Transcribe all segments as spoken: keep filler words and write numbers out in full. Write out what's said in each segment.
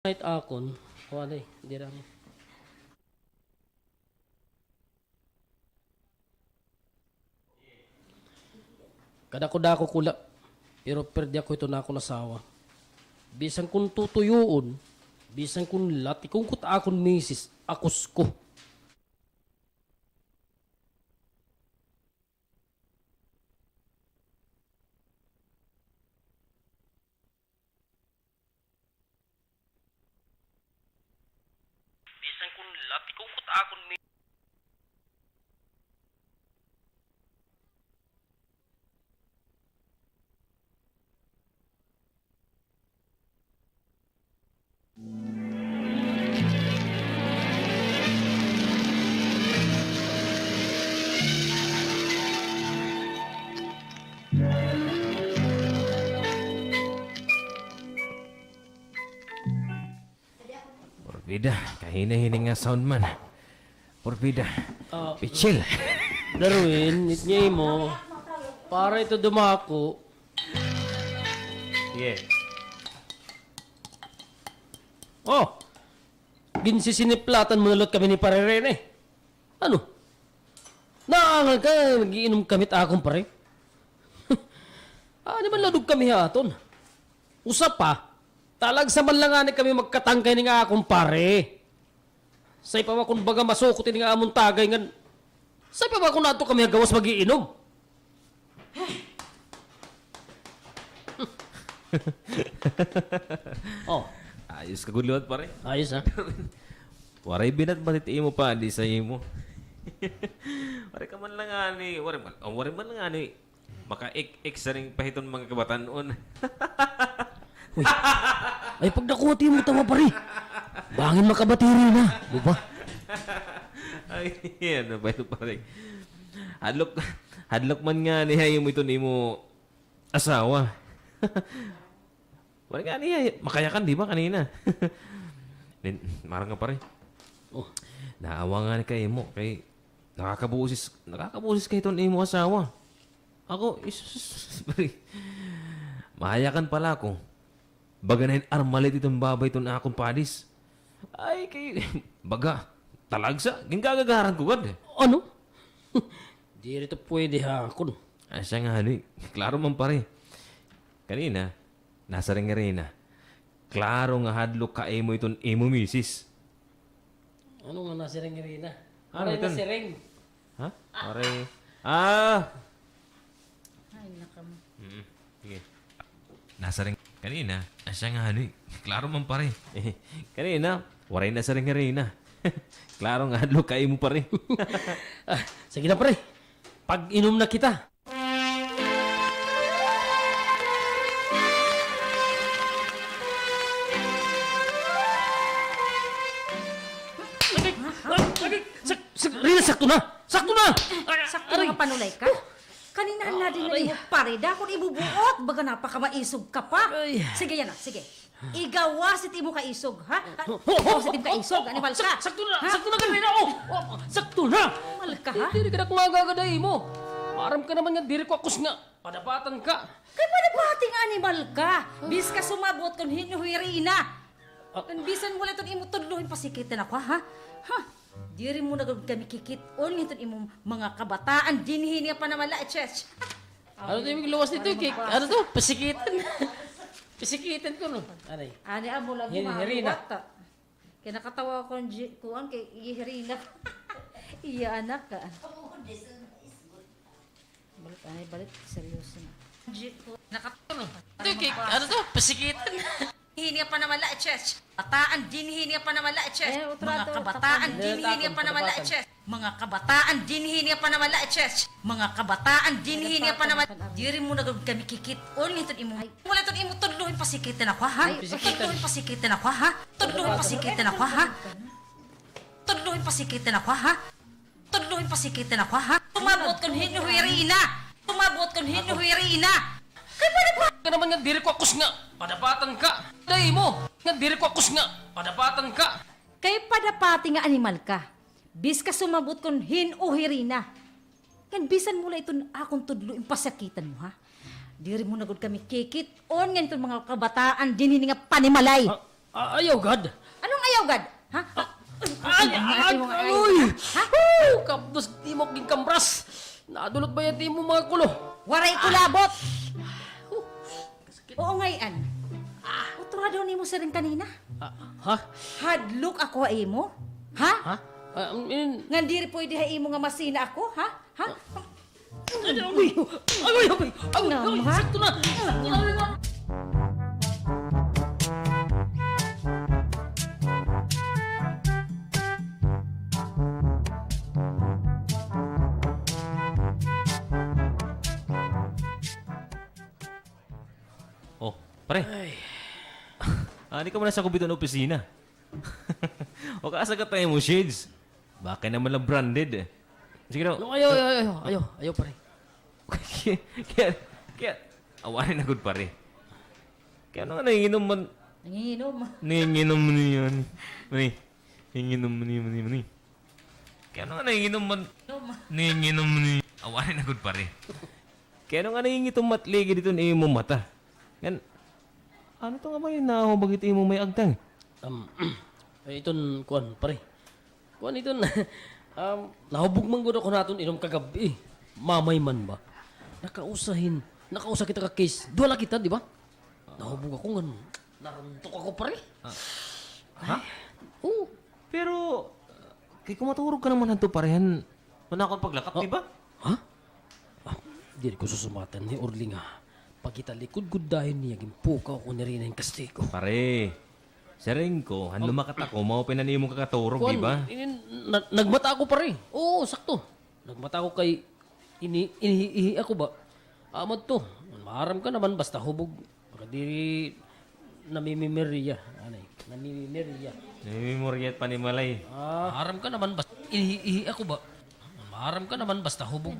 It akon. Wala, eh. Dira mo. Kadako-dako ko la, pero pirdi ako hiton akon asawa. Bisan kon tutuyoon, bisan kon latikon ko it akon misis, akos ko. Bisan kon latikon ko it akon mi- Porbida, kahina hini nga sound man. Porbida. Ah, pitsil. Darwin, it nga imo. Para ito dumako. Yeah. Oh! Ginsisiniplatan mo na liwat kami ni Pare Rene. Ano? Naangal ka, nag-iinom kami it akon pare. Ano man ladog kami ha aton? Usa pa, talagsa man la ngani kami magkatangkay ini nga akon pare. Say pa ba kon baga masukot ini nga amon tagay ngan, say pa ba kon adto kami ha gawas mag-iinom? Oh. Ayos ka gud liwat, pare. Ayos, ha? Waray binatbat it imo padi sa imo. Waray ka man la ngani, waray man, oh, waray man la ngani maka-ik-ik siring pa hiton mga kabatan-on. Uy. Ay, pagdako it imo tawa, pare. Bangin makabatiri na. Buba. Ay, ano ba ito, pare? Hadlok, hadlok man ngani ha imo iton imo asawa. Wala ngani, makayakan, di ba, kanina? Nin-, marang nga, pare. Oh. Naawa ngani ka ha imo, kay nakakabusis, nakakabusis ka hiton imo asawa. Ako, isus, pare. Mayakan pala ako. Baga na hin Armalite iton babay iton akon padis. Ay, kay, baga, talagsa, gingagagaran ko gad. Ano? Diri ito pwede ha akon. Asya ngani, klaro man, pare. Kanina, nasiring hi Reyna, klaro nga hadlok ka ha imo iton imo misis. Ano nga nasiring hi Reyna? Ano waray iton? Nasiring. Ha? Waray. Ah! Ay, nakam. Mm, sige. Nasiring kanina, asya ngani, klaro man, pare. Kanina, waray nasiring hi Reyna. Klaro nga hadlok ka ha imo, pare. Ah, sige na, pare. Pag-inom na kita. Agay! Agay! Sak-, sak-, Rina, sakto na! Sakto na! Sakto na nga panulay ka. Kanina na dinhi an imo pare, dako an imo buot, baga napakamaisog ka pa. Ay. Sige, yana, sige. Igawas it imo kaisog, ha? Igawas it imo kaisog, animal ka. Sakto na, sakto na, Katrina, oh! Oh, sakto na! Animal ka, ha? Diri ka na ko nga agagad ha imo. Maaram ka naman nga diri ko akos nga padapatan ka. Kay padapati nga animal ka. Bis ka sumabot kon hin-o hi Rina. Ah. Kon bisan mo la iton imo tudlo hin pasikitan ako, ha? Ha? Diri mo na gud kami kikit-on ngan iton imo mga kabataan dinhi nga panamalay, church. Ano to imo luwas nito, kik-, ano to? Pasikitan. Pasikitan ko, no? Aray. Ani, amo lagi mga Rina. Kay nakatawa ko, kuan, kay iya hi Rina. Iya anak ka. Balik, ay, balik. Seryoso na. Nakatulog. Ito, kay, ano to? Pasikitan. Dinhi nga panamalay, church. Bataan, dinhi nga panamalay, church. Mga kabataan, dinhi nga panamalay, church. Mga kabataan, dinhi nga panamalay, church. Mga kabataan, dinhi nga panamalay. Diri mo na gud kami kikit-on ngan iton imo. Wala iton imo tudlo hin pasikitan ako, ha? Tudlo hin pasikitan ako, ha? Tudlo hin pasikitan ako, ha? Tudlo hin pasikitan ako, ha? Tudlo hin pasikitan ako, ha? Sumabot kon hin-o hi Rina. Sumabot kon hin-o hi Rina. Kay padapati ka naman nga diri ko akos nga padapatan ka. Dai mo nga diri ko akos nga padapatan ka. Kay padapati nga animal ka. Bis ka sumabot kon hin-o hi Rina. Ngan bisan mo la iton akon tudlo hin pasikitan mo, ha? Diri mo na gud kami kikit-on ngan iton mga kabataan dinhi nga panimalay. Ha? Ah, ayaw gad. Anong ayaw gad? Ha? Ay, ay, ay, agoy! Ha? Woo! Kapdos it imo ginkamras. Nadulot ba it imo mga kulo? Waray ko labot. Oo, ngay-an. Utro daw nimo siring kanina. Ah, ha? Hadlok ako ha imo? Ha? Ha? Ah, um, in- Ngan diri pwede ha imo nga masina ako, ha? Ha? Ay, agoy! Agoy, agoy! Agoy, agoy! Naman. Sakto na! Sakto na! Oh, pare. Ay. Ani ka man sa kubiton opisina. O, kaasa ka tayo mo shades. Baka naman lang branded eh. Sige daw. No, ayaw, ayaw, ayaw, ayaw, ayaw, pare. Kaya, kaya, kaya, awanin na gud, pare. Kaya ano nga nanginginom man? Nanginginom. Nanginginom man yan. Mani. Nanginginom man yan, mani, mani. Kaya ano nga nanginginom man? Nanginginom man yan. Awanin na gud, pare. Kaya ano nga nangingitom mat ligi dito na imo mata? Ngan, ano to nga ba yung nahubag ito imo may agtang? Um, eh, iton, kuan, pare. Kuan iton, um, nahubog man gud ako naton inom kagab-i. Mamay man ba? Nakausa hin, nakausa kita ka case. Duha la kita, di ba? Nahubog ako ngan, naruntok ako, pare. Ah. Ha? Ay, oo. Pero, kay kumaturog ka naman hadto, pare, han, manakon paglakap, di ba? Ha? Ah, diri ko susumatan ni Orly nga pagkitalikod gud dayon niya, ginpukaw ko ni Rina hin kastigo. Pare, siring ko, han lumakat ako, maupay na nimo kakaturog, di ba? Kuan, inin, na-, nagmata ako, pare. Oo, sakto. Nagmata ako kay ini-, inihi-ihi ako ba? Amo adto. Maaram ka naman, basta hubog. Baka diri namimimerya. Anay, namimimerya. Namimimerya it panimalay. Ah. Maaram ka naman, bas-, ihi-, ihi ako ba? Maaram ka naman, basta hubog.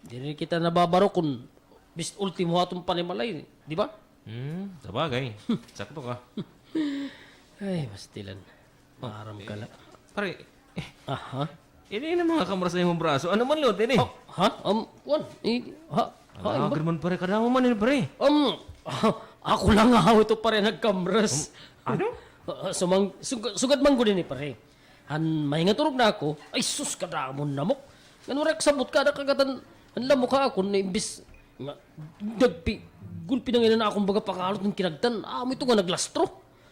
Diri kita nababaro kun bis ultimo aton panimalay, di ba? Hmm, sabagay. Sakto ka. Ay, pastilan. Oh, maaram ka la. Pare, eh, aha. Ini na mga kamras na imong braso. Ano man, Lot, ini? Oh, ha? Um, kuan, i-, ha? Ha, ano, iba? Agad man, pare, kadamo man ini, pare. Um, ako lang nga ito, pare, nagkamras. Um, ano? Ah, sumang-, sug-, sugad man gud ini, pare. Han mahingaturog na ako, ay sus, kadamo namok. Ngan waray kasabot ka, ada kagatan, an lamok ha akon, na imbis nga, dagpi, gulpi na nga na akong baga pakalot ng kinagtan, amo ito nga naglastro.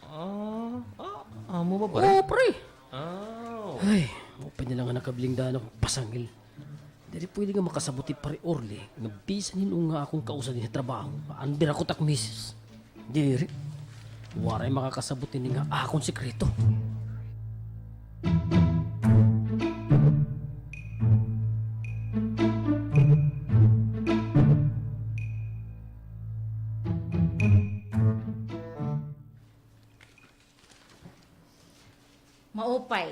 Ah, ah, amo ba, pare? Oo, pre. Ah. Ay, maupay na la nga nakabiling daan ako pasangil. Diri pwede nga makasabot hi Pare Orly nga bisan hin-o nga akon kausa dinhi ha trabaho, under ako tak misis. Diri. Waray makakasabot hini nga akon sekreto. Maupay.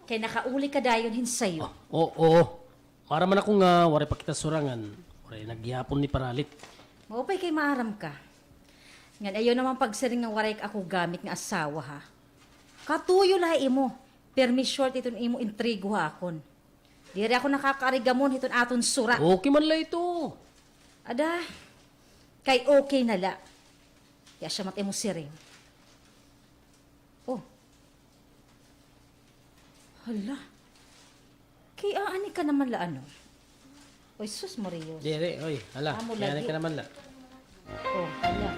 Kay nakauli ka dayon hin sayo. Ah, oo, oo. Maaram man ako nga waray pa kita surangan. Waray na gihapon ni paralit. Maupay kay maaram ka. Ngan ayaw naman pagsiring nga waray ako gamit nga asawa, ha. Katuyo la ha imo. Pirmi short iton imo intrigo ha akon. Diri ako nakakaarigamon hiton aton sura. Okay man la ito. Ada, kay okay na la. Kay asya man it imo siring. Oh. Hala. Kay aani ka naman la, ano? Oy, sus, Maria. Diri, oy, hala. Amo lagi. Kay aani ka naman la. Oh, hala.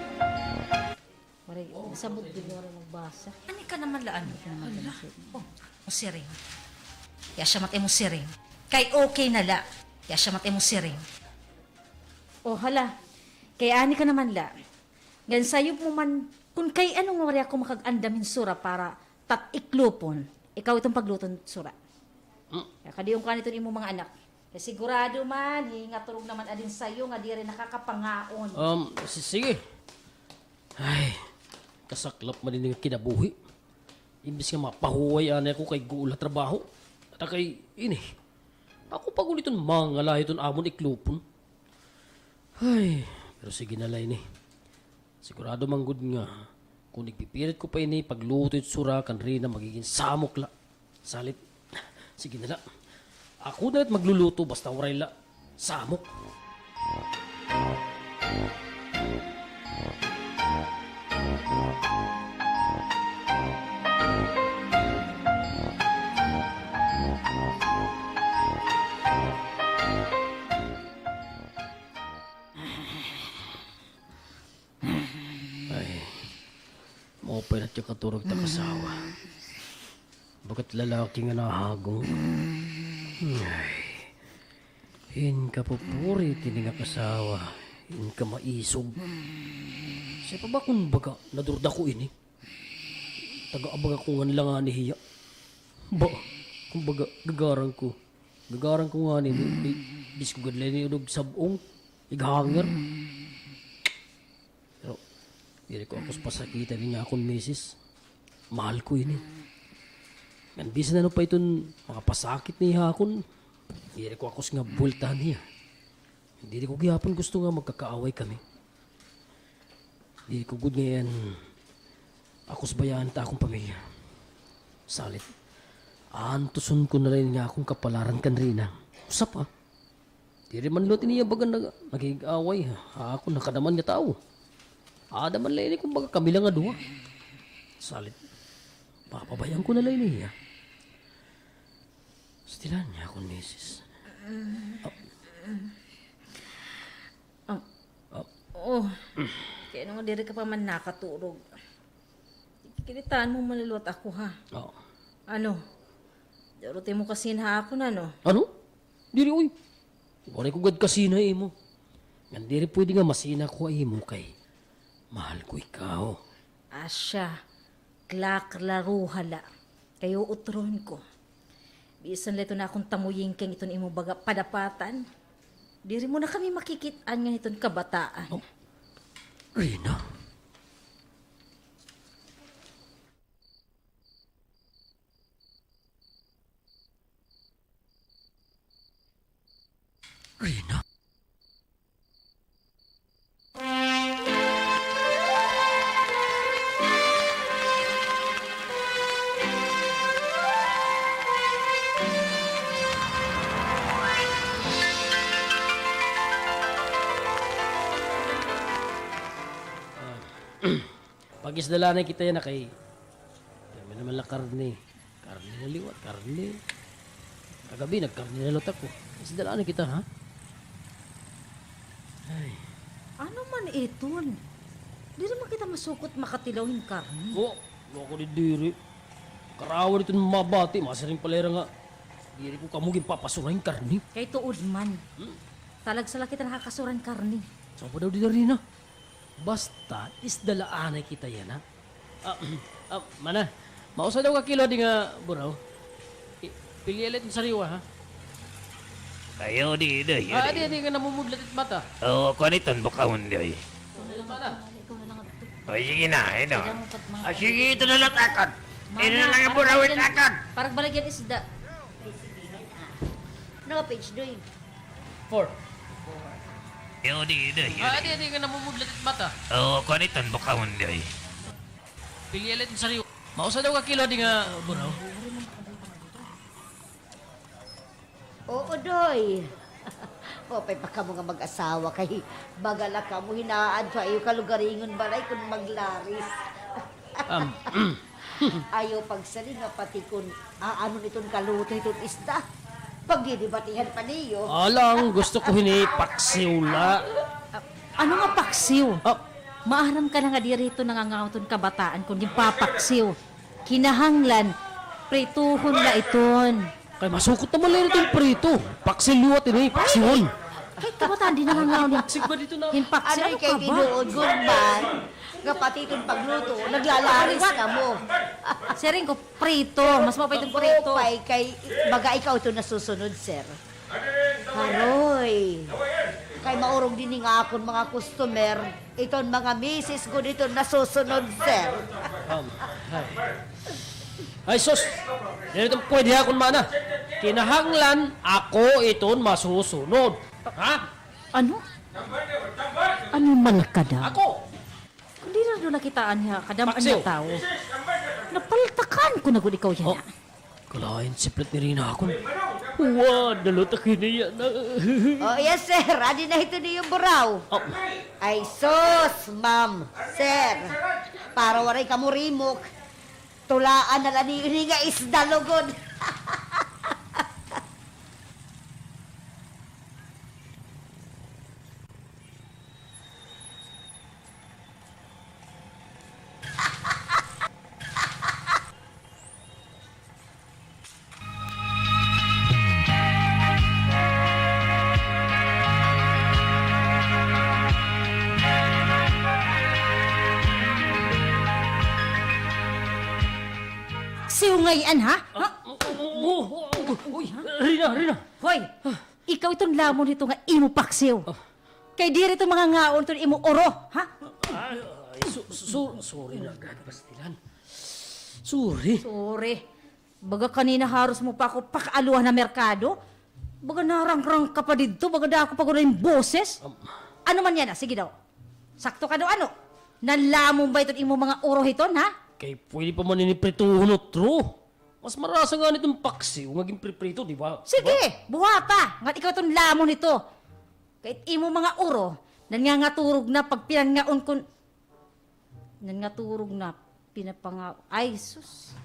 Waray, nasabot gud, waray magbasa. Ani ka naman la, ano? Hala. Oh, mo siring. Kay asya man it imo siring. Kay okay na la. Kay asya man it imo siring. Oh, hala. Kay ani ka naman la. Ngan sayop mo man, kun kay ano nga waray ako makag-andam hin sura para tat iklopon, ikaw iton pagluton sura. Hmm. Kay kadiyon ka niton imo mga anak. Kay sigurado man, hingaturog naman adin sayo nga diri nakakapangaon. Um, si-, sige. Ay, kasaklap man ini nga kinabuhi. Imbis nga mapahuway anay ako kay guol ha trabaho. Ata kay ini. Ako pa gud iton mangalahi iton amon iklopon. Ay, pero sige na la ini. Sigurado man gud nga, kun igpipilit ko pa ini pagluto it sura kan Rina, magigin samok la. Salit. Sige na la. Ako na la it magluluto basta waray la samok. Maupay la it kakaturog it ak asawa. Baga it lalaki nga nahagong. Ay. Hin kapupuri it ini nga ak asawa. Hin kamaisog. Siya pa ba kon baga nadurdako ini? Taga-abag ako ngan la ngani hiya. Ba, kumbaga, gagaran ko. Gagaran ko ngani, bi-, bi-, bis ko gad la ini og sab-ong. Ighanger. Pero, diri ko akos pasakitan ini nga akon misis. Mahal ko ini. Ngan bisan ano pa iton makapasakit niya ha akon, diri ko akos nga buweltahan hiya. Diri ko gihapon gusto nga magkakaaway kami. Diri ko gud ngay-an akos bayaan it akon pamilya. Salit, aantuson ko na la ini nga akon kapalaran kan Rina. Usa pa, diri man liwat ini iya baga nag-, nakig-away ha akon ha kada man nga tawo. Ada man la ini kumbaga kami la nga duha. Salit, papabayaan ko na la ini hiya. Stilan niya akon misis. Ah. Ah. Ah. Oh. Kay ano nga diri ka pa man nakaturog? Kikiritaan mo man liwat ako, ha? Ah. Ano? Duro it imo kasina ha akon, ano? Ano? Diri, uy. Waray ko gad kasina ha imo. Ngan diri pwede nga masina ko ha imo kay mahal ko ikaw. Asya, klaklaruha la. Kay uutron ko. Bisan la iton akon tamuyingking iton imo baga padapatan. Diri mo na kami makikit-an ngan hiton kabataan. Oh. Rina? Rina? Pag-isda la anay kita yana kay kami naman la karne. Karne na liwat, karne. Kagab-i, nagkarne na liwat ako. Isda la anay kita, ha? Ay. Ano man iton? Diri man kita masukot makatilaw hin karne. O, ako diri. Karawa iton mabati, masiring pa la hira nga diri ko kamo ginpapasura hin karne. Kay tuod man. Hmm? Talagsa la kita nakakasura hin karne. Saan pa daw dida, Rina? Basta, isda la anay kita yana. Ah, ah, mana, mausa daw ka kilo adi nga buraw. I-, pilia la iton sariwa, ha? Ayaw, di, di, di. Ah, di, di nga namumudlat it mata. O, kuan iton, bukahon, di, oy. Mana? O, sige na, ito. Ah, sige, ito na la it akon. Ito na la it buraw it akon. Parang balagyan isda. Ano ka, page, Doy? Four. Yo, di, di, yo, ah, di, di nga namumudlat it mata. O, kuan iton, bukahon, di, oy. Pilia la iton sariwa. Mausa daw ka kilo adi nga buraw. Oo, Doy. Maupay pa kamo nga mag-asawa kay baga la kamo hinaadto ha iyo kalugaringon balay kon maglaris. Um, ayaw pagsaling nga pati kon aanon iton kaluto hiton isda. Pagdidibatihan pa niyo. Alang, gusto ko hini paksiw la. Ah, ano nga paksiw? Ah. Maaram ka na nga diri ito nangangaon iton kabataan kon ginpapaksiw. Kinahanglan, prituhon la iton. Kay masukot naman la iton prito. Paksiw liwat ini, paksiwon. Kay kabataan, di nangangaon hin paksiw. Ano ka ba? Tinuod gud man nga pati iton pagluto, naglalaris kamo. Siring ko, prito. Mas maupay iton prito. Maupay kay baga ikaw iton nasusunod, sir. Haroy. Kay maurog dinhi nga akon mga customer, iton mga misis gud iton nasusunod, sir. Um, ay. Ay, sus! Diri iton pwede ha akon, mana. Kinahanglan ako iton masusunod. Ha? Ano? Animal ka daw. Ako? Kon diri daw nakitaan niya, kadam-an nga tawo. Napaltakan ko na gud ikaw yana. Oh, kalain siplat ni Rina akon. Wa, nalutak niya na. Oh, yes, sir. Adi na ito niyo buraw. Oh. Ay, sus, ma'am, sir. Para waray kamo rimok. Tulaan na la niyo ini nga isda lugod. Siw ngay-an, ha? Ha? Uy, Rina, Rina. Hoy, ikaw iton lamon hito nga imo paksiw. Kay diri ito mangangaon iton imo uro, ha? Ay, ay, su-, su-, sorry na gad, pastilan. Sorry. Sorry. Baga kanina haros mo pa ako pakaaluhan ha merkado. Baga narangrang ka pa didto, baga dako pa gud im boses. Ano man yana, sige daw. Sakto ka daw, ano? Nanlamon ba iton imo mga uro hiton, ha? Kay pwede pa man ini prituhon utro. Mas marasa ngani iton paksiw nga ginpriprito, di ba? Sige, buhata. Ngan ikaw iton lamon hito. Kay it imo mga uro, nangangaturog na pagpinangaon kon Nangaturog na, pinapanga-, ay, sus.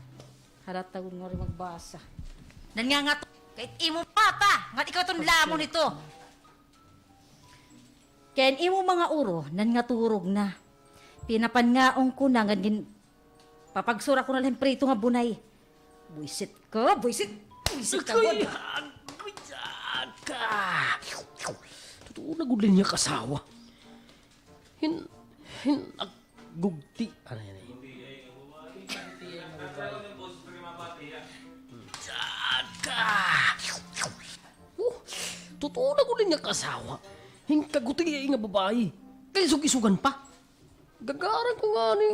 Halata gud nga rin magbasa. Nangangato-, kay imo pata, nga ikaw iton lamon ito. Kay imo mga uro, nangaturog na. Pinapangaon ko na, nga gin-, papagsura ko na la hin prito nga bunay. Buisit ka, buisit, buisit ka, Agoy, gud. Agoy, ka. Totoo na gud la niya kasawa. Hin, hin, ag-, gugti. Ano yan eh? Tsaka. Oh, totoo na gud la niya kasawa. Hin kaguti nga babayi. Kay isug-isugan pa. Gagaran ko ngani,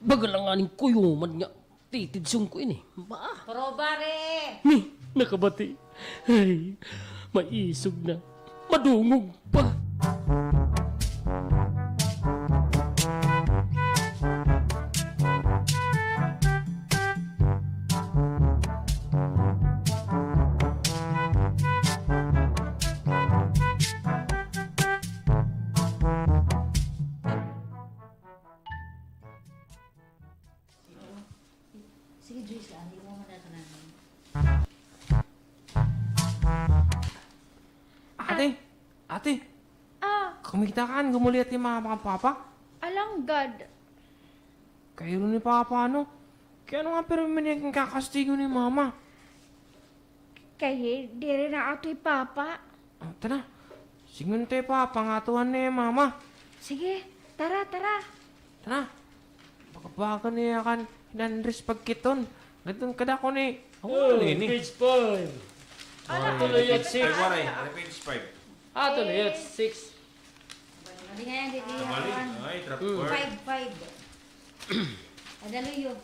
baga la ngani hin kuyuman nga titidson ko ini. Ba? Proba, re! Ni, nakabati. Ay, maisog na. Madungog pa. Sige, Joyce, ah, hindi mo man natanangan. Ate! Ate! Ah. Kumikita ka, gumuli it hi mama ngan papa? Alanggad. Kay ano ni papa, ano? Kay ano nga pirmi nga kakastigo ni mama? Kay diri na ato hi papa. Ah, tana. Sidngon ta hi papa nga atuhan ni mama. Sige, tara, tara. Tana. Baka-baka niya kan hin Andres pagkiton. Ganton kadako ni. Oh, ini. Page five. Ato na yun, six. Waray, waray, page five. Ato na yun, six. Mali nga yan, di, di, nabali. Ay, trap word. Five, five. Adalo yun.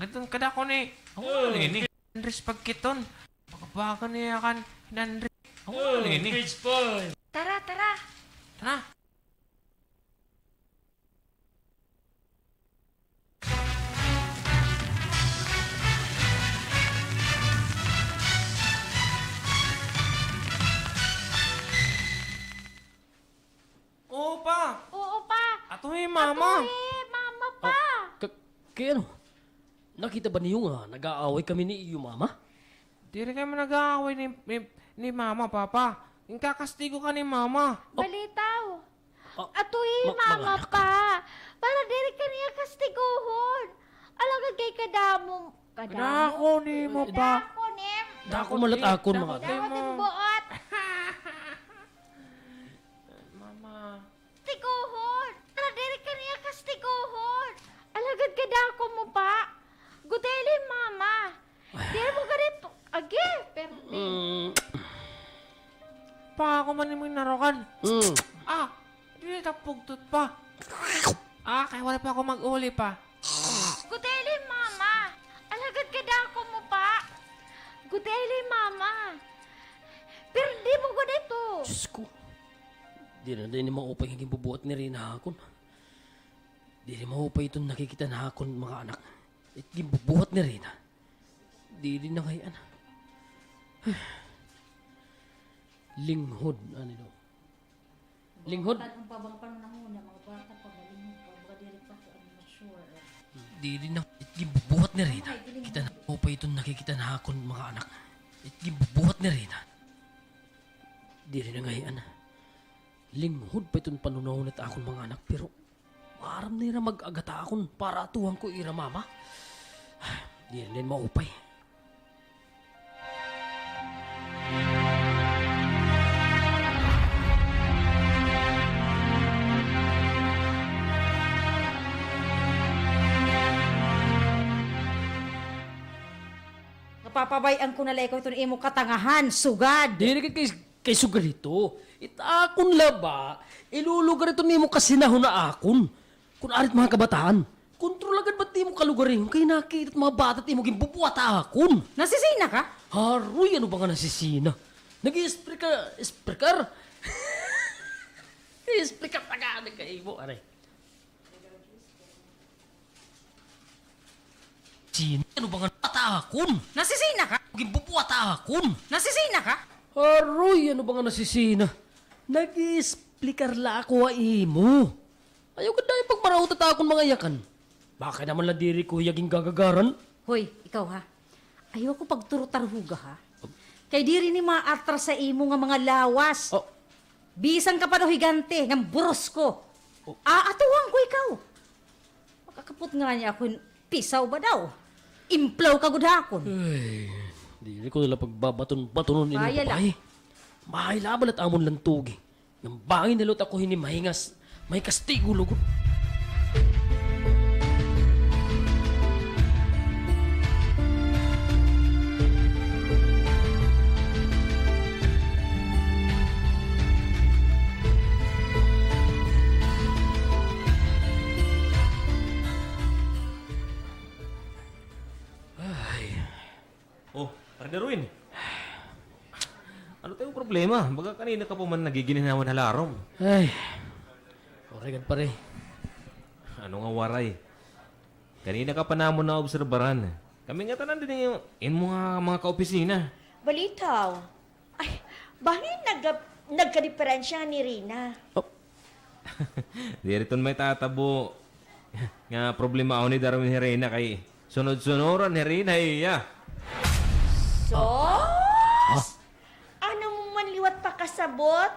Ganton kadako ni. Ano ini? Andres pagkiton. Baka-baka niya kan hin Andres. Ano ini? Page five. Tara, tara. Tara. Oo, pa. Oo, pa. Ato hi mama. Ato hi mama, pa. Oh, ka-, kay ano? Nakita ba niyo nga nag-aaway kami ni iyo mama? Diri kami nag-aaway ni, ni, ni mama, papa. Ginkakastigo ka ni mama. Oh. Balitaw. Ah, ato hi ma-, mama, mga anak. Pa. Para diri ka niya kastiguhon. Alagad kay kadamo. Kadamo. Kadako nimo, pa. Kadako nim. Dako man la it akon, mga anak. Dako it buot. Mama. Tiguhon! Tara, diri ka niya kastiguhon! Alagad kadako mo pa! Guteli, mama! Diri mo gani p-, agi! Perdi. Mm. Pa, ako man imo inarukan. Mm. Ah! Diri ta pugtot pa. Ah, kay waray pa ako mag-uli pa. Guteli, mama! Alagad kadako mo pa! Guteli, mama! Perdi mo gud ito! Diyos ko. Diri na ini maupay nga ginbubuhat ni Rina ha akon. Diri maupay iton nakikita na ha akon mga anak. It ginbubuhat ni Rina. Diri na ngay-an. Linghod, ano daw? Linghod. Tan-, ang pabang panahon na mga bata pa, malinghod pa, mga diri pa ko, ano, mature. Diri na, it ginbubuhat ni Rina. Kita na, maupay iton nakikita na ha akon mga anak. It ginbubuhat ni Rina. Diri na ngay-an. Linghod pa iton panhunahuna it akon mga anak, pero maaram na hira mag-aghat ha akon para atuhan ko ira mama. Diri na ini maupay. Papabay-an ko na la ikaw hiton imo katangahan, sugad. Diri kay, kay, kay sugad hito. It akon la ba, ilulugar iton imo kasinahon ha akon. Kun ari it mga kabataan, kontrola gad ba it imo kalugaringon kay nakita it mga bata it imo ginbubuhat ha akon. Nasisina ka? Haroy, ano ba nga nasisina? Nag-i-explicar, explicar? Explicar ta gani kay imo, aray. Sina, ano ba nga nata akon? Nasisina ka? Ginbubuhat ha akon. Nasisina ka? Haroy, ano ba nga nasisina? Nag-i-explicar la ako ha imo. Ayaw gad dayon pagmaraot ha akon mga yakan. Baka naman la diri ko hiya gingagagaran. Hoy, ikaw ha. Ayaw ako pagturutarhuga ha. Kay diri ini maatras sa imo nga mga lawas. Oh. Bisan ka pa daw higante, ngan buros ko. Oh. Aatuhan ko ikaw. Makakapot ngani ako hin pisaw ba daw? Implaw ka gud ha akon. Ay, diri ko na la pagbabaton-batonon ini nga babaye. Mahay la bala it amon lantugi. Ngan bangin na liwat ako hini mahingas, may kastigo lugod. Ay. Oh, Pare Darwin. Ano it imo problema? Baga kanina ka pa man nagigininawan ha larom. Ay, waray gad, pare. Ano nga waray? Kanina ka pa namon naobserbaran. Kami ngatanan dinhi it imo nga mga kaopisina. Balitaw. Ay, bangin nag-, nagkadiperensya ni Rina. Oh. Diri iton may tatabo nga problemahon ni Darwin hi Rina kay sunod-sunuran hi Rina hiya. Sus! Ah. Ano mo man liwat pakasabot?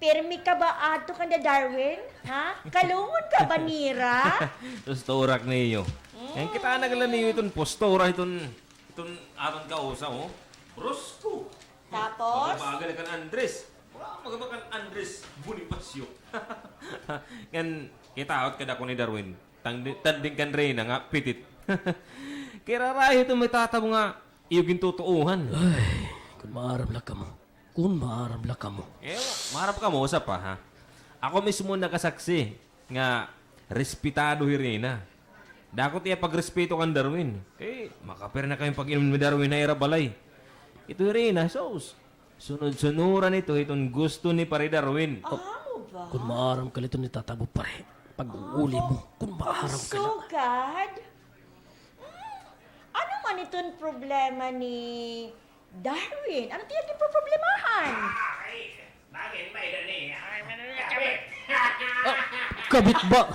Pirmi ka ba adto kanda Darwin? Ha? Kalungon ka ba nira? Sus, turak niyo. Mm. Ngan kita na gad la niyo iton postura, iton Iton aton kausa, oh. Brusko. Tapos? Bagal-bagal kan Andres. Wala, magaba kan Andres Bonifacio. Ngan, kita, ot kadako ni Darwin. Tandi-, tanding kan Reyna nga, pitit. Kay rarayo iton may tatabo nga, iyo gintutuohan. Ay, kun maaram la kamo. Kun maaram la kamo. Eh, maaram kamo, usa pa, ha? Ako mismo nakasaksi nga respetado hi Rina. Dako it iya pagrespeto kan Darwin. Eh, makapira na kami pag-inom ni Darwin ha ira balay. Ito hi Rina, sus. Sunod-sunuran ito, iton gusto ni Pare Darwin. Ah, amo ba? Kun maaram ka la iton itatabo, pare. Pag-uuli mo, kun maaram ka la. Sugad? Hmm, ano man iton problema ni Darwin, ano it iya ginpoproblemahan? Ay, bakit may dani? Ah, kabit ba?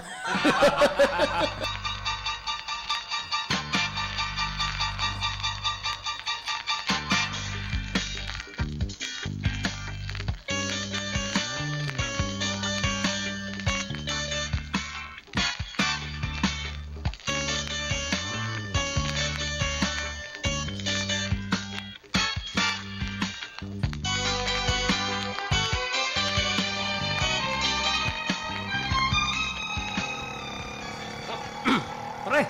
Pre,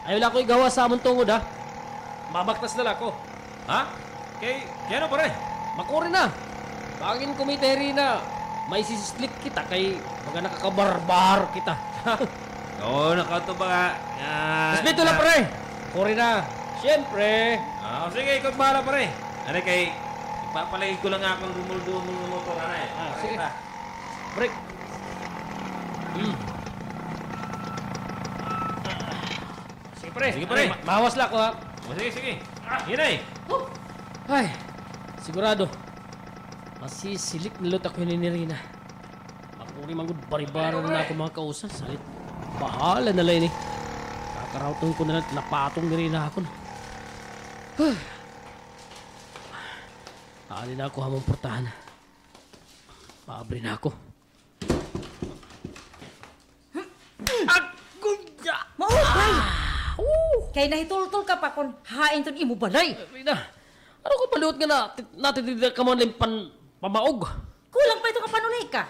ayaw la ako igawas ha amon tungod, ha? Mabaktas na la ako. Ha? Kay, kay ano, pare? Makuri na. Bangin kumita hiri na may sisislit kita kay baga nakakabarbar kita. Oo, nakatuba nga. Respeto la, pre. Makuri na. Siyempre. Ah, sige, ikaw bahala, pre. Ano kay, ipapalagid ko lang akon dumul-dumul nga motor, ano eh. Ah, sige. Break. Hmm. Sige, pre. Sige, pre. Ay, ma-, mahawas la ako, ha? O, sige, sige. Yan ay. Ay, sigurado. Masisilik na liwat ako hini ni Rina. Makuri man gud baribara na ako mga kausa. Salit. Bahala na la ini. Kakarawton ko na la napatong ni Rina ha akon. Huh. Adi na ako ha amon portahan. Paabri na ako. Agunda! Maupay! Ah, oh! Kay nahitultol ka pa kon hain iton imo balay. Rina, ano ka pa liwat nga nati-, natitindog ka man la hin pan-, pamaog? Kulang pa ito nga panulay ka.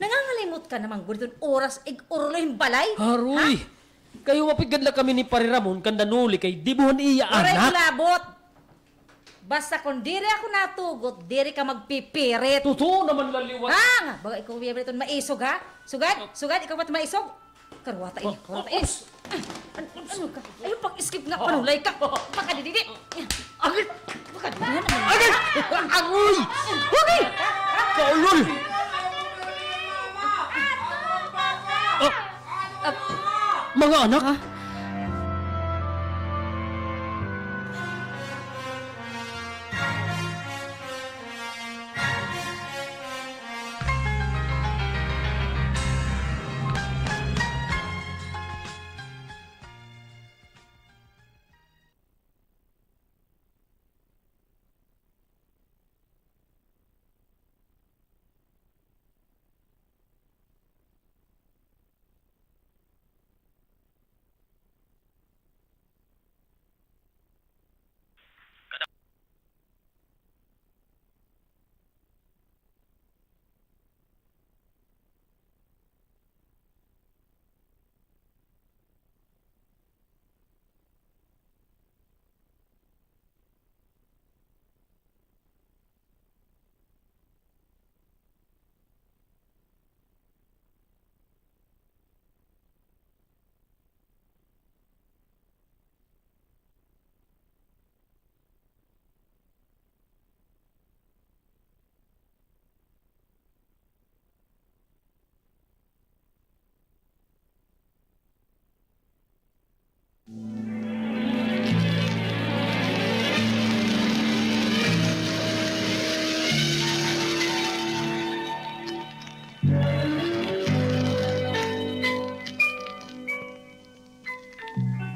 Nangangalimot ka na man gud iton oras ig-uruloy hin balay? Haroy! Ha? Kay humapit gad la kami ni Pare Ramon kan Danuli kay dibuhan iya anak. Waray labot. Basta kon diri ako natugot, diri ka magpipirit. Totoo naman la liwat. Ha? Nga, baga ikaw, Kuya Briton, maisog, ha? Sugad? Sugad? Ikaw ba't maisog? Karuwata, eh. Karuwata, eh. An-, ano ka? Ayaw pag-skip nga, panulay ka. Makadididi. Agay! Makadididi. Agay! Agoy! Agay! Kaulol! Ah, mga anak, ha?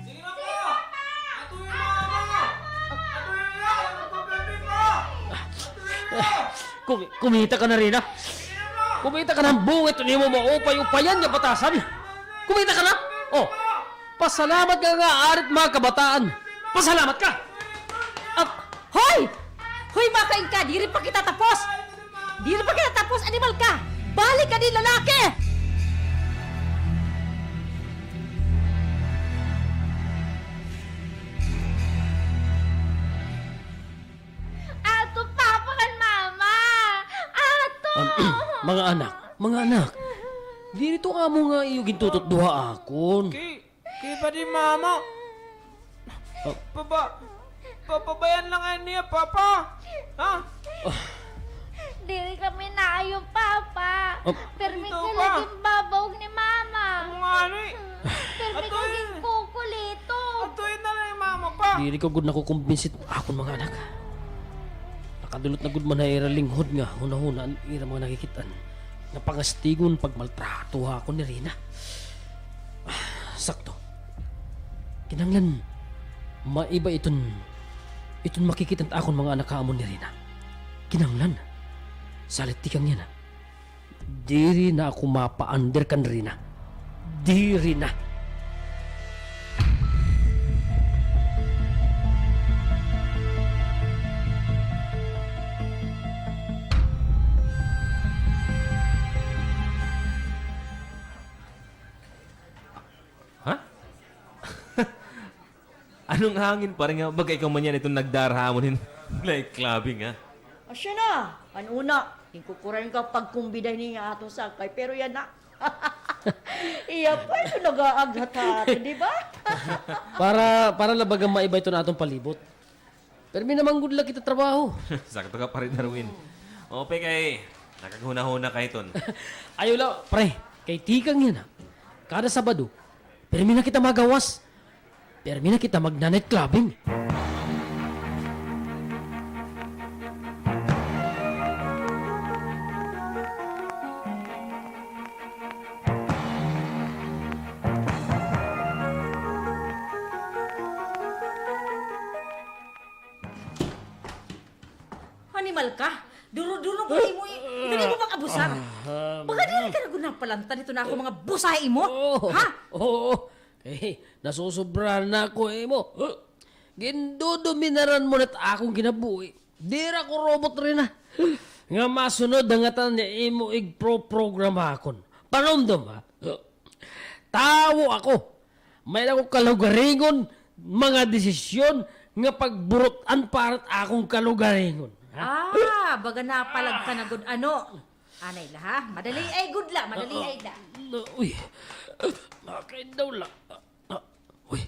Sige na, pa! Atuyo na, mama! Atuyo na! Nagpapete pa! Atuyo na! Kumi-, kumita ka na, Rina. Kumita ka na han buhit han imo maupay-upayan nga batasan. Kumita ka na. Oh, pasalamat ka nga arit mga kabataan. Pasalamat ka. Ah, hoy! Hoy, makain ka, diri pa kita tapos. Diri pa kita tapos, animal ka. Balik ka din, lalaki! Ato, Papa, kan Mama! Ato! Am, mga anak, mga anak. Diri ito amo nga iyo gintututuha akon. Kay, kay padi Mama. Ah. Papa, papabayaan la ngani niya, Papa. Ha? Ah. Diri kami naayo, Papa. Ah. Permi ka lagi babaog ni Mama. Amo ngani. Permi ka lagi kukuliton. Atoy na la hi Mama, Pa. Diri ko gud nakukumbinsi akon mga anak. Nakadulot na gud man ha ira linghod nga hunahuna an ira mga nakikit-an. Nga pangastigon pagmaltrato ha akon ni Rina. Ah, sakto. Kinahanglan maiba iton, iton makikit-an ta akon mga anak ha amo ni Rina. Kinahanglan. Salit tikang yana. Diri na ako mapa-under kan Rina. Diri na. Ha? Ano nga hangin, pare, nga baga ikaw man yana iton nagdara ha amon hin night clubbing, ha? Asya na, an una, ginkukuran ka pagkumbida hini nga aton sakay, pero yana. Iya pa ito nag-aaghat-hat, di ba? Para, para la baga maiba iton aton palibot. Permi naman gud la kita trabaho. Sakto ka, Pare Darwin. Ope kay nakaghunahuna ka hiton. Ayaw la, pre. Kay tikang yana, kada Sabado, permi na kita magawas. Permi na kita magna-night clubbing. Animal ka! Duro-duro ko imo i-, ito na imo pag-abusar. Ah, baga diri ka na gud napalantad hito na ako mga busa imo. Oo. Ha? Oo. Eh, nasusobra na ako imo. Ginduduminaran mo na it akon kinabuhi. Diri ako robot, Rina. Nga masunod ha ngatanan nga imo igpro-program ha akon. Panumdom, ha? Tawo ako. may-ada ko kalugaringon, mga desisyon nga pagburut-an para it akon kalugaringon. Ha? Ah, baga napalag ka na gud, ano? Anay la, ha? Madali ay gud la, madali ay la. Ah, uy. Makain daw la. Ah, uy.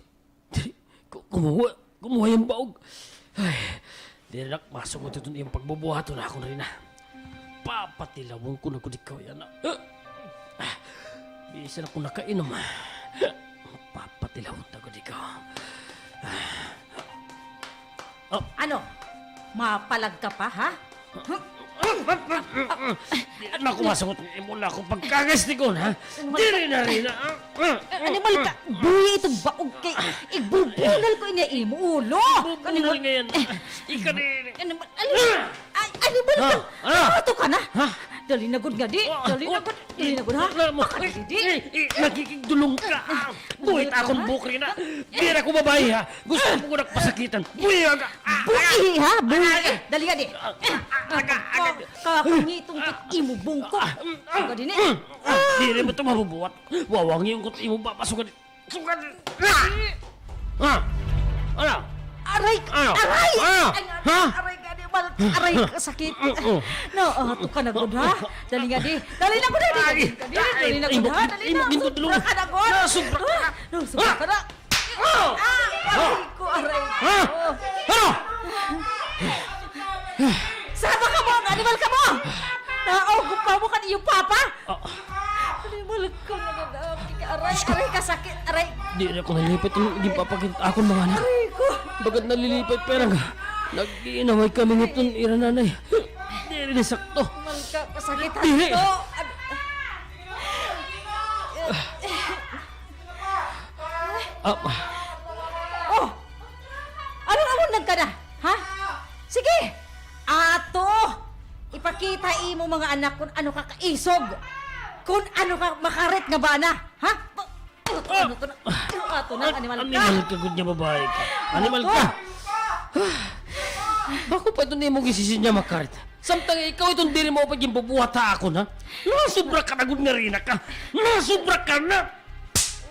Diri, ku-, kumuha, kumuha yung baog. Ay, diri na, masungot iton iyong pagbubuhaton akon, Rina. Papatilawon ko na gud ikaw yana. Ah, bisan ako nakainom, ah. Papatilawon na gud ikaw. Ah. Ano? Mapalag ka pa, ha? Diri na ako masungot. Imo na ako pagkagastigon, ha? Diri na, Rina, ha? Eh, animal ka. Buhi itong baog kay igbubunal ko ini imo ulo. Bubunal ngayon. Ika diri. Animal, animal. Ay, animal ka. Ano? Ato ka na. Ha? Dali na gud nga di. Dali na gud. Dali na gud, ha? Makadidi. Eh, eh, nakikigdulong ka. Buhi ta akon buhok, Rina. Diri ako babayi, ha? Gusto mo ko nagpasakitan. Buhi ka. Buhi, ha? Buhi. Dali nga di. Kakangitong kit imo bungko. Sugad ini. Diri mo ito mabubuhat. Wawangion ko imo baba. Sugad ini. Sugad ini. Ha? Ano? Aray! Ano? Aray! Ano? Ay, ha? Aray ka, di ba? Aray, kasakit. No, ato ka na gud, ha? Dali nga di. Dali na gud, ha? Dali, dali na gud, ha? Dali na. Sobra ka na gud. Sobra ka na. No, sobra ka na. Ah! Aray ko, aray ko. Ha? Ano? Sama ka mo, animal ka mo! Naaugo pa mo kan iyo papa? Animal ka, nagadapi ka, aray, aray, kasakit, aray. Diri ako nalipay, ito, di papakit akon mga anak. Aray ko. Bagat nalilipay, pero nga, nag-iinaway kami ngiton ira nanay. Diri na sakto. Animal ka, kasakit. Diri. Ano? Ah. Oh! Ano, ano nagkada? Ha? Sige! Ato! Ipakita imo mga anak kun ano ka kaisog. Kun ano ka makarit nga bana. Ha? Ato, ano to na? Ato na, animal ka. Animal ka, gud nga babae ka. Animal ka. Ako pa ito nimo gisisi nga makarit. Samtang ikaw iton diri mo pa ginbubuhat ha akon, ha? Nasubra ka na gud nga Rina ka. Nasubra ka na.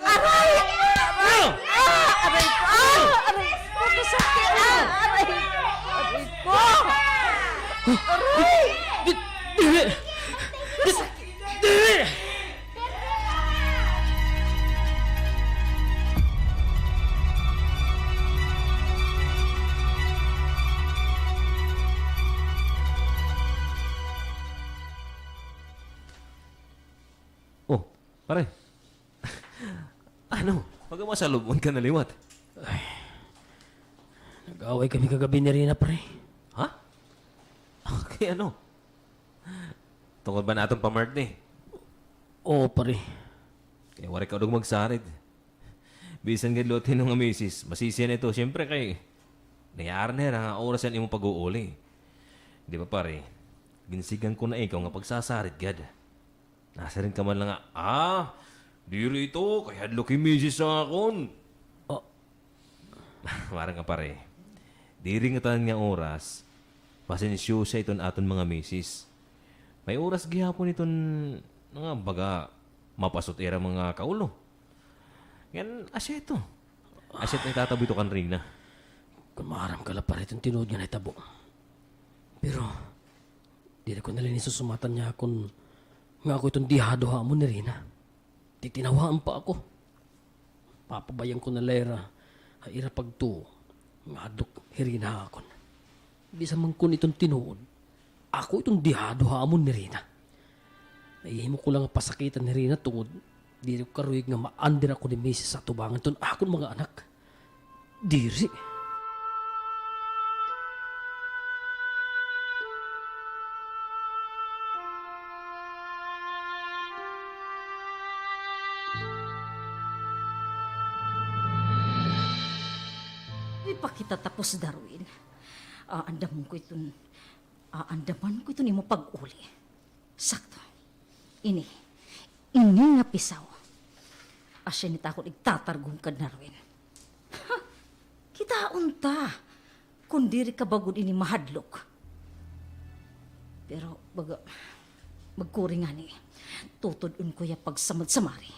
Aray! Aray! Ah! Aray ko! Ah! Aray ko! Masakit! Ah! Aray! Aray ko! Aray! Di-, diri! Di-, diri! Oh, pare. Ano? Baga masalubon ka na liwat. Ay, nag-away kami kagabi ni Rina, pare. Ha? Okay, ano? Tungod ba na aton pa-birthday? Oo, pare. Kay waray ka daw magsarid. Bisan gad liwat hin-o nga misis, masisiya na ito. Siyempre kay, nayari na hira nga oras an imo pag-uuli. Di ba, pare? Ginsigan ko na ikaw nga pagsasarid gad. Nasiring ka man la nga, "Ah, diri ito, kay hadlok hi misis ha akon." Oh. Maaram ka, pare. Diri ngatanan nga oras, pasensyosa iton aton mga misis. May oras gihapon iton nga baga mapasot ira mga kaulo. Ngan, asya ito. Asya ito, itatabo ito kan Rina. Kun maaram ka la, pare, iton tinuod nga nahitabo. Pero, diri ko na la ini susumatan nga akon, nga ako iton dihado ha amo ni Rina. Titinawaan pa ako. Papabayan ko na la hira ha ira pagtuo nga hadlok hi Rina ha akon. Bisan man kun iton tinuod, ako iton dihado ha amo ni Rina. Nahihimo ko la nga pasakitan hi Rina tungod diri ko karuyag nga ma-under ako ni misis ha atubangan iton akon mga anak. Diri. Di pa kita tapos, Darwin. Aandaman ko iton, aandaman ko iton imo pag-uli. Sakto. Ini. Ini nga pisaw. Asya ini it akon igtatargong kan Darwin. Ha! Kitaon ta. Kun diri ka ba gud ini mahadlok. Pero, baga, magkuri ngani. Tutud-on ko hiya pagsamad-samari.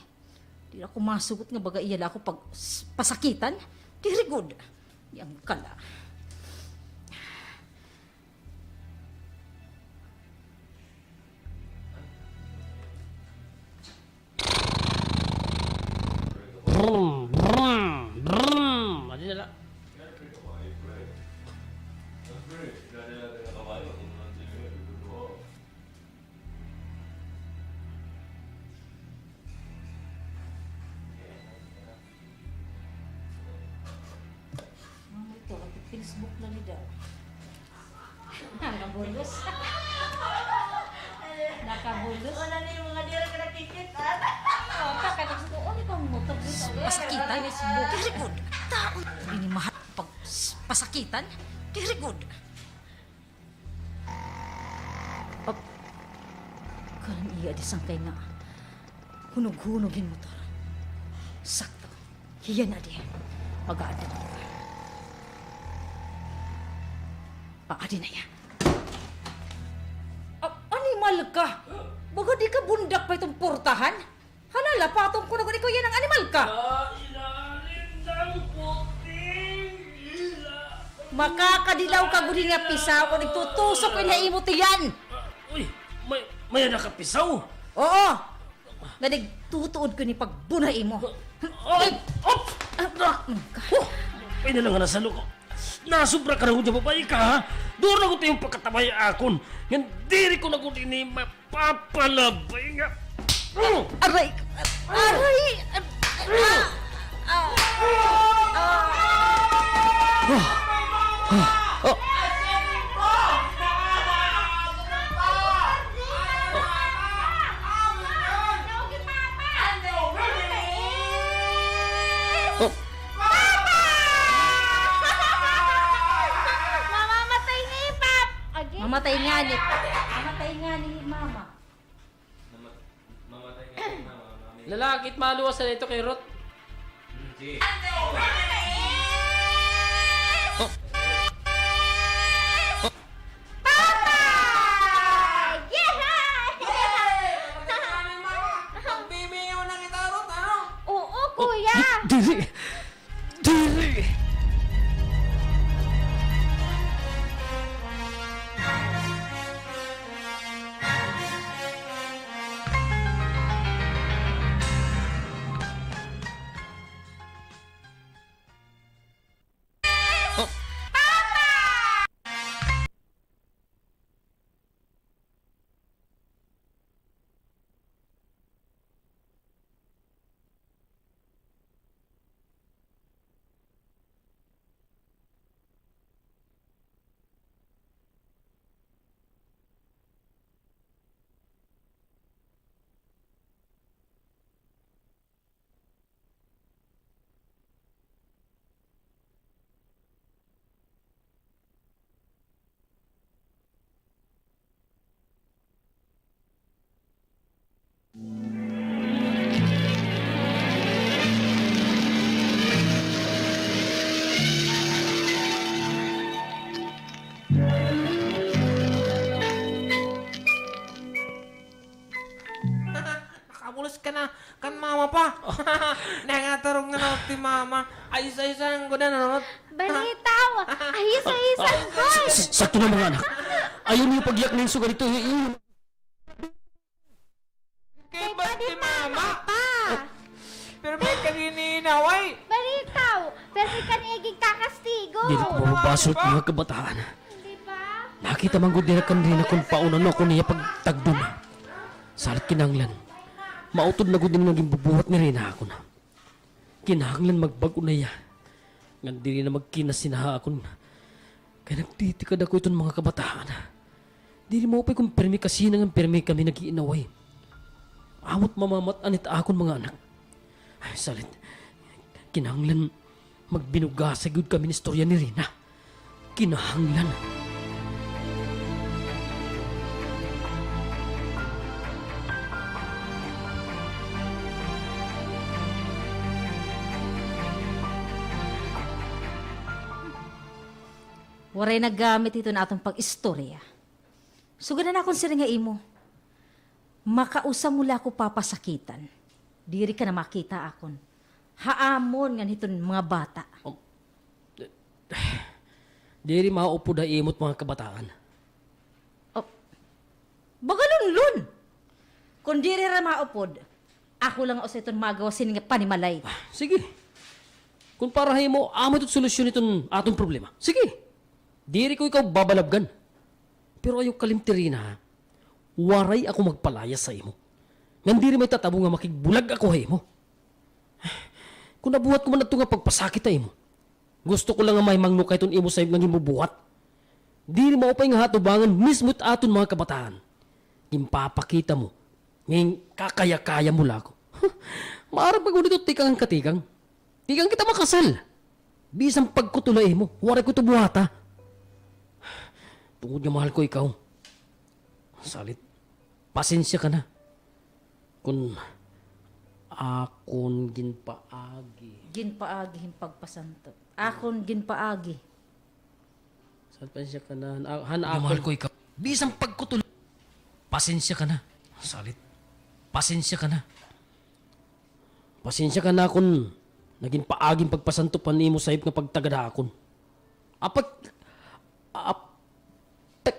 Diri ako masugot nga baga iya la ako pag-, pasakitan. Diri gud. Diri gud. Brum, brum, brum. Adi na la. Mama, ito, nag-Facebook na ni daw. Nakabulos. Nakabulos. Wala na yung mga dira ka nakikita. Oh, ta, kaya gusto ko, oh, ikaw ang motor dito. Masakitan. Facebook. Record. Taon. Ini mahal pag pasakitan. Record. Ap-, kanan iya di sangkay nga hunog-hunog hin motor. Sakto. Hiya na di. Mag-aadto. Paadi na iya. Ap-, animal ka! Baga di ka bundak pa iton portahan? Hala, lapatong ko na gud ikaw yana nga animal ka. Sa ilalim ng puting dila. Makakadilaw ka gud hin nga pisaw kon igtutusok ko hin ha imo tiyan. Uy, may, may-ada ka pisaw? Oo. Nga nagtutuod ko ni pagbuna ha imo. Ay, op! Ah, ah, oh, ay na lang nga nasalo ko. Nasobra ka na gud nga babaye ka, ha? Duro na gud it imo pagkatabay ha akon. Ngan diri ko na gud ini ma- Papalabay nga. Aray! Aray! Ah! Ah! Ah! Papa! Mamamatay nga hi Pap-, agi? Mamatay ngani. Mamatay ngani hi Mama. Mamat-, mamatay ngani hi Mama, Mami. Lalaki, it maluwas na ito kay Ruth. Hmm, sige. Papa! Yay! Yay! Mamatay ngani hi Mama. Magbimingaw na kita, Ruth, ano? Oo, kuya. Diri! Diri! Nakabulos ka na kan Mama pa. Nangatarong na Ruth hi Mama. Ayos-ayos an gud na, Ruth. Balitaw. Ayos-ayos an gud. S-, s-, sakto na, mga anak. Ayaw niyo pagyak na yung suga dito. Kay bad hi Mama pa. Pero may kaginihinaway. Balitaw. Pero may kanigig kakastigo. Diri ko mababasol it mga kabataan. Nakita man gud nira kan Rina kon paano na ako niya pagtagdon. Salit kinahanglan mautod na gud ini nga ginbubuhat ni Rina ha akon. Kinahanglan magbag-o na hiya. Ngan diri na magkinas hina ha akon. Kay nagtitikad ako iton mga kabataan. Diri maupay kon pirmi ka Rina ngan pirmi kami nag-iinaway. Ambot mamamat-an it akon mga anak. Ay, salit. Kinahanglan magbinugasay gud kami hin istorya ni Rina. Kinahanglan. Waray na gamit iton aton pag-istorya. Sugad na akon siring ha imo. Makausa mo la ako papasakitan. Diri ka na makita akon ha amon ngan hiton mga bata. Um, diri maupod ha imo it mga kabataan. Oh, baga, Lunlon! Kon diri hira maupod, ako la nga usa iton magawas hini nga panimalay. Ah, sige. Kon para ha imo, amo ito it solusyon hiton aton problema. Sige. Diri ko ikaw babalabgan. Pero ayaw kalimti, Rina, ha? Waray ako magpalayas ha imo. Ngan diri mahitabo nga makigbulag ako ha imo. Kon nabuhat ko man adto nga pagpasakit ha imo, gusto ko la nga mahimangno ka hiton imo sayop nga ginbubuhat. Diri maupay nga ha atubangan mismo it aton mga kabataan. Ginpapakita mo nga kakaya-kaya mo la ako. Maaram pa gud ito tikang an katikang. Tikang kita makasal. Bisan pagkutol ha imo, waray ko ito buhata. Tungod nga mahal ko ikaw. Salit, pasensya ka na kon akon ginpaagi. Ginpaagi hin pagpasantop. Akon ginpaagi. Salit, pasensya ka na. Han, a-, han akon. Mahal ko ikaw. Bisan pagkutol. Pasensya ka na. Salit, pasensya ka na. Pasensya ka na kon nagin paagi hin pagpasantop han imo sayop nga pagtagad ha akon. Apak, ap-, pek,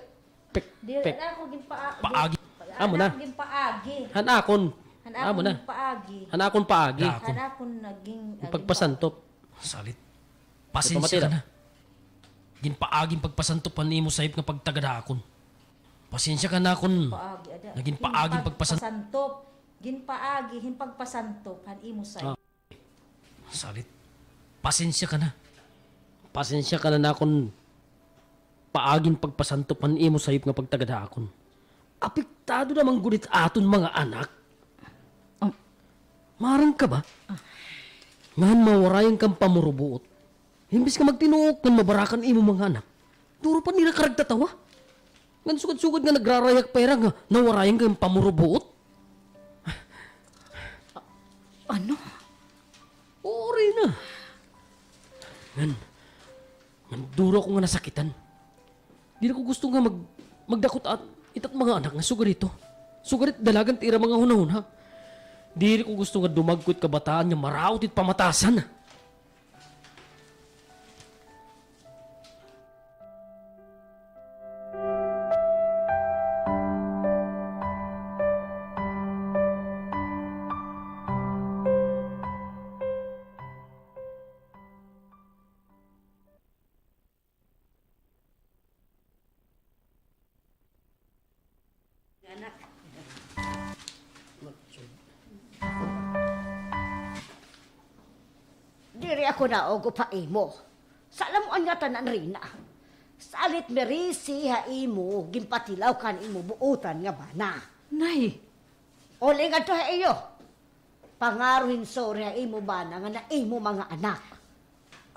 pek, diri pek. Diri na ako ginpaa-, paagi. Amo na. Ako ginpaagi. Han akon. Han akon ginpaagi. Han akon paagi. Han akon nagin, ah, pagpasantop. Salit. Pasensya ka na. Ginpaagi hin pagpasantop han imo sayop nga pagtagad ha akon. Pasensya ka na kon nagin paagi hin pagpasan-, ginpaagi hin pagpasantop han imo sayop. Ah. Salit. Pasensya ka na. Pasensya ka na nakon paagi hin pagpasantop han imo sayop nga pagtagad ha akon. Apektado na man gud it aton mga anak. Um. Maaram ka ba? Ah. Ngan mawarayan kan pamurubuot. Imbis nga magtinuok ngan mabarakan imo mga anak, duro pa nira karagtatawa. Ngan sugad-sugad nga nagrarayak pa hira nga nawarayan kan pamurubuot. A-, ano? Oo, Rina. Ngan, ngan duro ako nga nasakitan. Diri ko gusto nga mag-, magdakot it at mga anak nga sugad hito. Sugad hit dalagan it ira mga hunahuna. Diri ko gusto nga dumagko it kabataan nga maraot it pamatasan. Anak. Diri ako naugo pa imo. Salamuan nga tanan, Rina. Salit merisi ha imo ginpatilaw kan imo buotan nga bana. Nay! Uli ngadto ha iyo. Pangaro hin sorry ha imo bana ngan ha imo mga anak.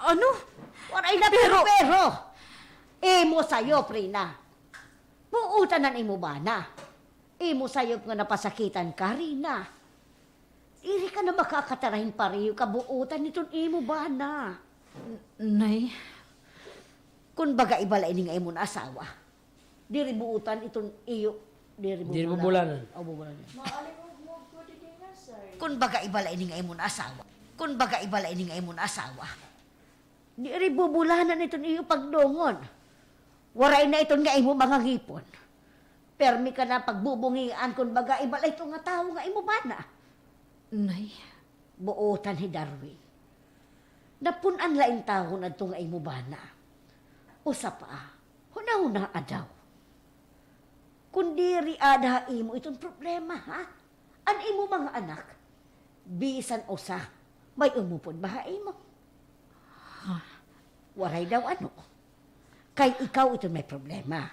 Ano? Waray na pero, pero. Imo sayop, Rina. Buotan an imo bana. Imo sayop nga napasakitan ka, Rina. Diri ka na makakatara hin pareho kabuotan hiton imo bana. N-, Nay. Kon baga iba la ini nga imo na asawa. Diri buotan iton iyo, diri bubulanan. Diri bubulanan. O, bubulanan. Kon baga iba la ini nga imo na asawa. Kon baga iba la ini nga imo na asawa. Diri bubulanan iton iyo pagdungon. Waray na iton nga imo mga ngipon. Permi ka na pagbubungian kon baga iba la ito nga tawo nga imo bana. Nay. Buotan hi Darwin. Napun-an la in tawo adto nga imo bana. Usa pa, hunahunaa daw. Kon diri ada ha imo iton problema, ha? An imo mga anak, bisan usa, may umupod ba ha imo? Ha? Waray daw ano. Kay ikaw iton may problema.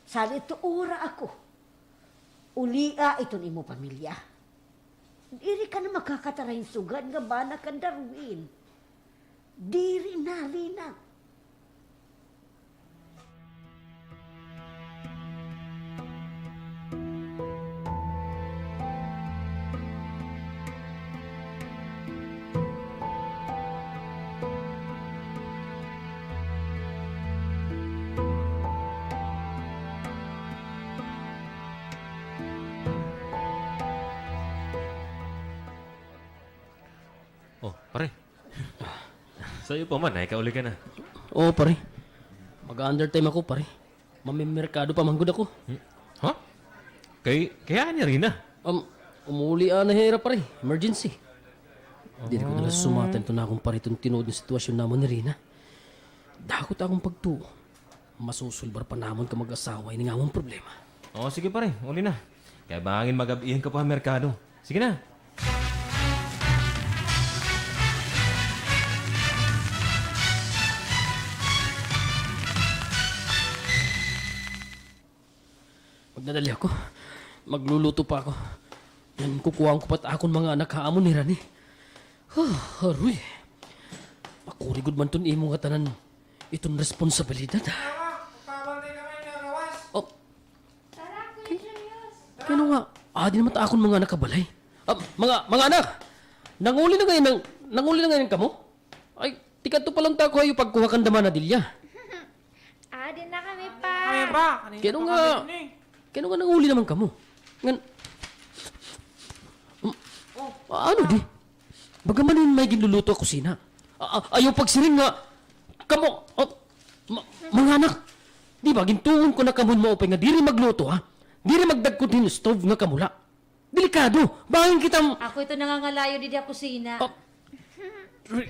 Salit tuora ako. Ulia iton imo pamilya. Diri ka na makakatara hin sugad nga bana kan Darwin. Diri na, Rina. Oh, pare. Sayo pa man, ay kauli ka na. Oo, pare. Mag-undertime ako, pare. Mamimerkado pa man gud ako. Hmm? Ha? Kay, kay ania Rina? Um, umuli anay hira, pare. Emergency. Diri ko na la sumatan iton akon pare iton tinuod nga sitwasyon namon ni Rina. Dako it akon pagtuo. Masusulbar pa namon ka mag-asawa ini nga amon problema. O, sige, pare, uli na. Kay bangin magab-ihan ka pa ha merkado. Sige na. Magdadali ako. Magluluto pa ako. Ngan kukuhaon ko pa it akon mga anak ha amo ni Rani. Huh, aroy. Makuri gud man iton imo ngatanan iton responsabilidad. Oh. Kay, kay ano nga, adi naman it akon mga anak ha balay. Ah, mga, mga anak! Nanguli na ngay-an, nanguli na ngay-an kamo? Ay, tikadto pa la unta ako ha iyo pagkuha kanda Mana Delia. Adi na kami, Pa. Kay ano nga, kay ano nga nanguli naman kamo? Ngan, um, ano di? Baga man hin may ginluluto ha kusina. A-, a-, ayaw pagsiring nga, kamo, ah, ma-, mga anak, di ba, gintuon ko na kamo hin maupay nga diri magluto, ha? Diri magdagkot hin stove nga kamo la. Delikado. Bangin kita m- Ako ito nangangalayo didi ha kusina. Ah, Re-,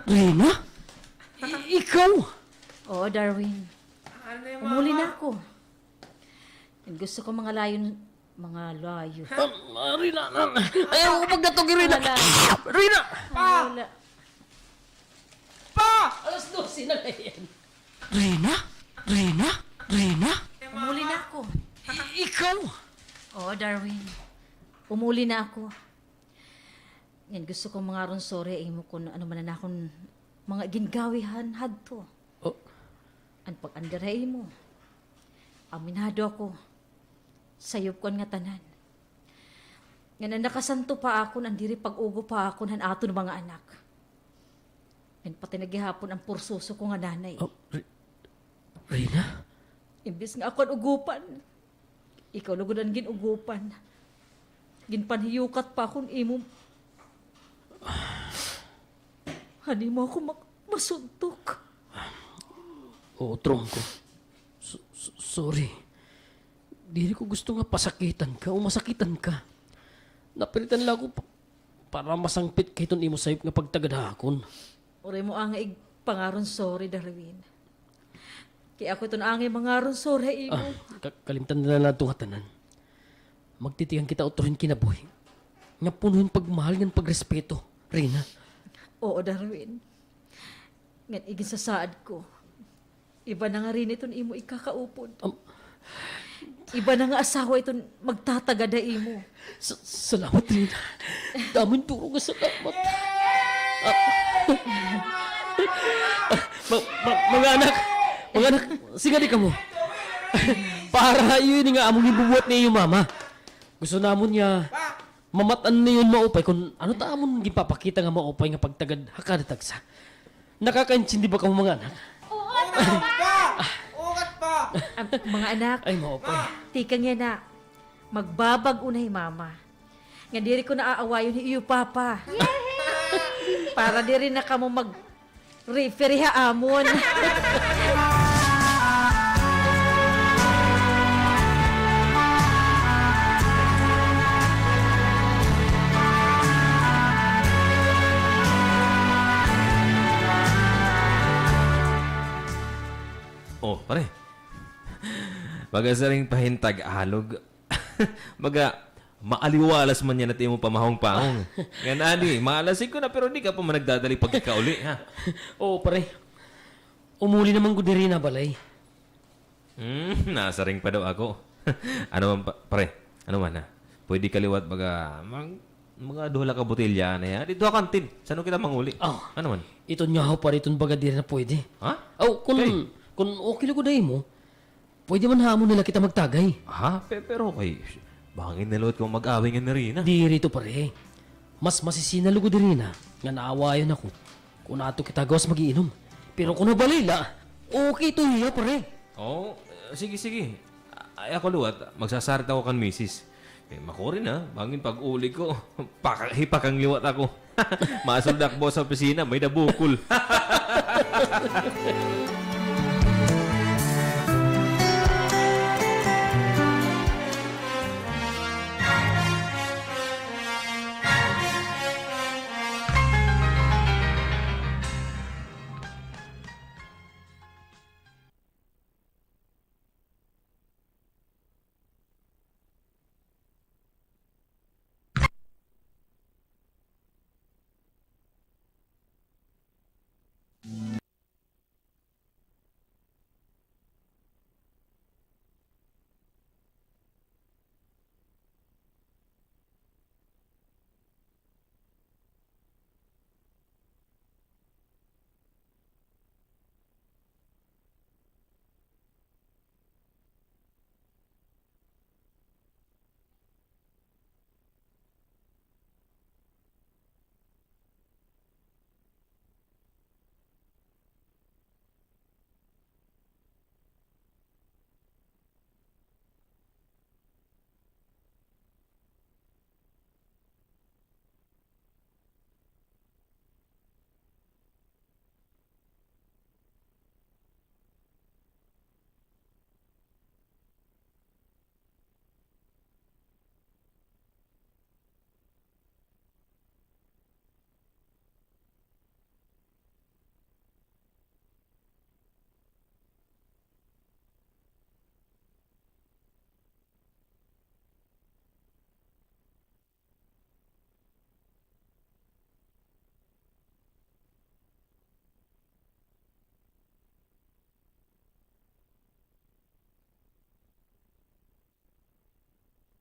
Rina? I-, ikaw? Oo, Darwin. Umuli na ako. Gusto ko mangalayo hin mga layo. Ah, Rina, na, ayaw ko pagdatugi, Rina. Wala. Rina! Pa! Wala. Pa! Alas dose na ngay-an. Rina? Rina? Rina? Umuli na ako. I-, ikaw? Oo, Darwin. Umuli na ako. Ngan gusto ko mangaron sorry ha imo kon ano man an akon mga gingawi han hadto. Oh. An pag-andar ha imo. Aminado ako. Sayop ko an ngatanan. Ngan an nakasanto pa akon an diri pag-ugo pa akon han aton mga anak. Ngan pati na gihapon an pursoso ko nga nanay. Oh, Re-, Rina? Imbis nga ako an ugopan, ikaw lugod an gin-ugopan. Ginpanhiyukat pa akon imo. Hani mo ako mak-, masuntok. Oo, Trongko. So-, so-, sorry. Diri ko gusto nga pasakitan ka o masakitan ka. Napiritan la ako pa-, para masangpit ka hiton imo sayop nga pagtagad ha akon. Waray mo angay igpangaron sorry, Darwin. Kay ako iton angay mangaron sorry ha imo. Ah, ka-, kalimtan na la adto ngatanan. Magtitikan kita utro hin kinabuhi nga puno hin pagmahal ngan pagrespeto, Rina. Oo, Darwin. Ngan iginsasaad ko, iba na nga Rina iton imo ikakaupod. Am- Iba na nga asawa iton magtatagad ha imo. Sa-, salamat, Rina. Damo hin duro nga salamat. Ah. Ma-, ma-, mga anak, mga anak, sigadi kamo. Para ha iyo ini nga amon ginbubuhat ni iyo mama. Gusto namon nga mamat-an niyo hin maupay kon ano it amon ginpapakita nga maupay nga pagtagad ha kada tagsa. Nakakaintindi ba kamo, mga anak? Oo, Pa! Oo, Pa! Ah, mga anak, ay, maupay. Tikang yana, magbabag-o na hi Mama. Nga diri ko na aawayon hi iyo Papa. Para diri na kamo mag- Referee ha amon. Oh, pare. Baga siring pa hin Tagalog. Baga, maaliwalas man yana it imo pamahong-pahong. Ngan adi, maalas-singko na, pero di ka pa man nagdadali pagkakauli, ha? Oo, pare. Umuli naman gud diri ha balay. Hmm, nasiring pa daw ako. Ano man, pa-, pare? Ano man, ha? Pwede ka liwat baga, mag-, mga duha la ka botelya anay, ha? Didto ha kantin. San-o kita manguli? Oh. Ano man? Iton nga ho, pare, iton baga diri na pwede. Ha? Aw, kun, kun okay la gud ha imo, pwede man ha amo na la kita magtagay. Ha? Pe-, pero kay, bangin na liwat kamo mag-away ngan ni Rina. Diri ito, pare. Mas masisina lugod hi Rina nga naawayan ako kon adto kita ha gawas mag-iinom. Pero kon ha balay la, okay ito hiya, pare. Oh, sige, sige. Ay, ako liwat, magsasarita ako kan misis. Eh, makuri na, bangin pag-uli ko, paka-, hipakang liwat ako. Masuldak buwas ha opisina, may-ada bukol.